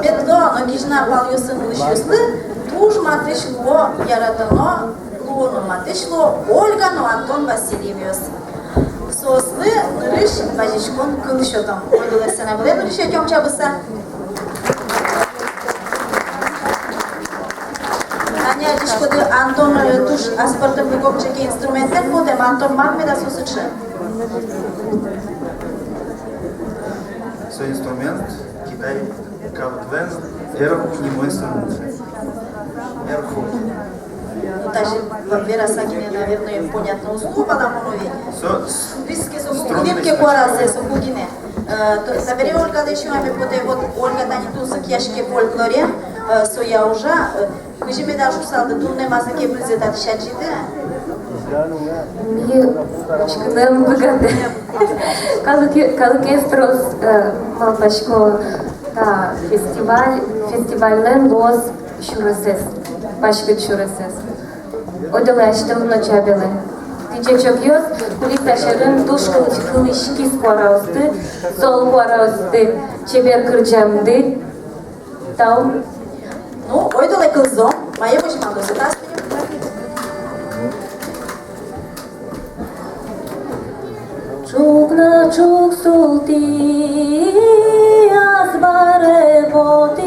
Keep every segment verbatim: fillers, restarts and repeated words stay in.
Бедло но кизьна палъёсын улӥсьёслы туж матысь луо, яратоно луоно матысь луо Ольга но Антон Васильевъёс. Соослы нырысь вазиськон кыл сётом. Ойдолэ сцена вылэ нырысь ӧтём чабыса. Тани адӟиськоды, Антон, э, туж аспӧртэмлык ик ке инструментэн потэм. Антон, мар меда со сыӵе? Со инструмент Китай калыклэн первый нимо инструмент. Эрхо. Ну, даже вераса гинэ, наверное, понятно уз луы, валамон ведь. Со с-, диске со струнный кулипке куаразэ, со кугине. Э, то, табере Ольгалэсь юаме потэ, вот Ольга тани тунсыкъяське фольклорен, э, соя ужа, э, кызьы меда шуысалды, туннэ мазэ ке выльзэ татысь адӟиды? Ми учкыны ӧм быгатэ. Калыке-, калыкез трос, э, малпасько, та фестиваль, фестивальлэн луоз сюресэз, паськыт сюресэз. Ойдолэ асьтэлы но чабелэ. Тӥ, чечокъёс, кулиса сьӧрын туж кыл-, кылӥськиз куараосты, зол куараосты, чебер кырӟамды. Тау. Ну, ойдолэ кылзом, мае возьматозы та ас. Ӵукна ӵук султӥ, азбаре потӥ,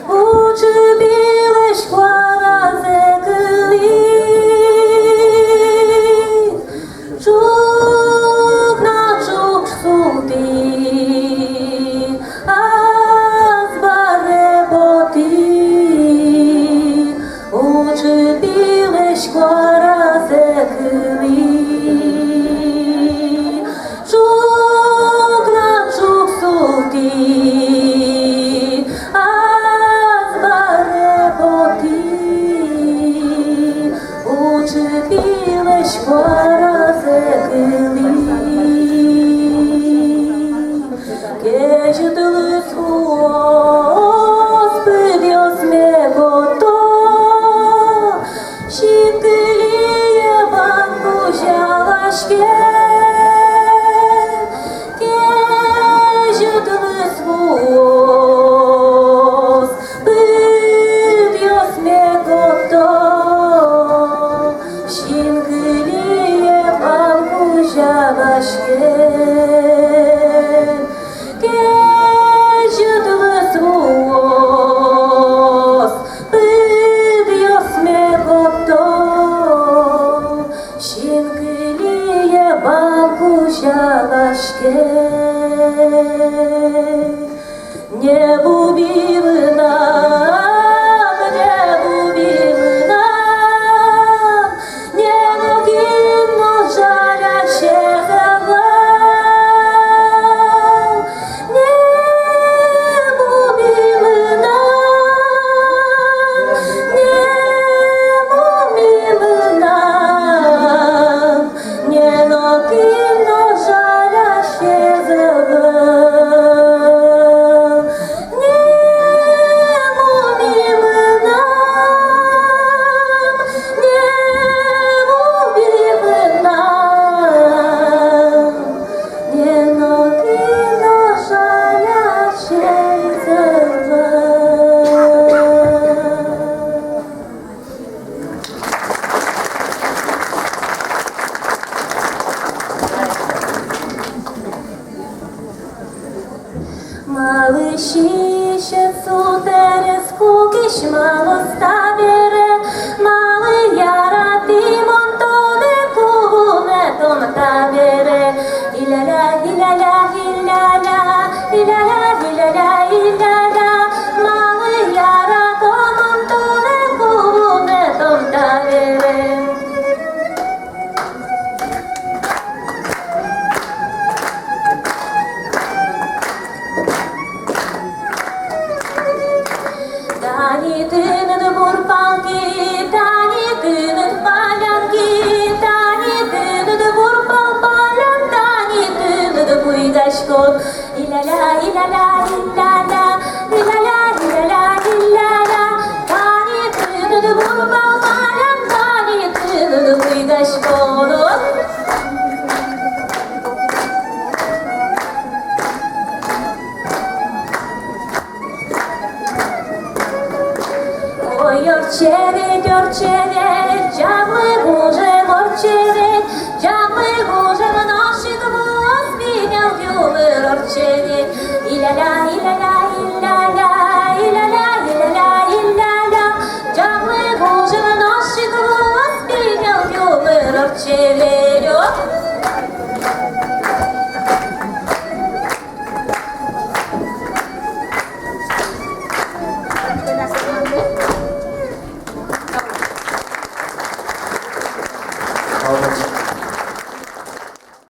учы пилэсь куаразэ кылӥ. Ӵукна ӵук султӥ, азбаре потӥ, учы пилэсь куаразэ кылӥ. Ӵукна ӵук султӥ, азбаре потӥ, учы пилэсь куаразэ кылӥ. Кезьытлы вуоз, пыдъёсме потто, синкылие вань кузя ваське. Кезьытлы вуоз, пыдъёсме потто, синкылие вань кузя ваське. Кезьытлы вуоз, пыдъёсме потто, синкылие вань кузя ваське. Не буби мынам, не буби мынам, не нокин но жалясез ӧвӧл. Не буби мынам, не буби мынам, не нокин но жалясез ӧвӧл. Не буби мынам, не буби мынам, не нокин но жалясез ӧвӧл. Малы сисьыд султэрес куке малоз табере, малы яратӥ мон тонэ кулыны тон табере? Иля-ля, иля-ля, иля-ля, иля-ля, иля-ля, иля-ля. Малы яратӥ мон тонэ кулыны тон табере? Тани тыныд бур палки, тани тыныд палянки, тани тыныд бур пал палян, тани тыныд буйгаськон. Иля-ля, иля-ля, иля-ля, иля-ля, иля-ля, иля-ля. Тани тыныд бур пал палян, тани тыныд буйгаськон. Чередёр, чередёр.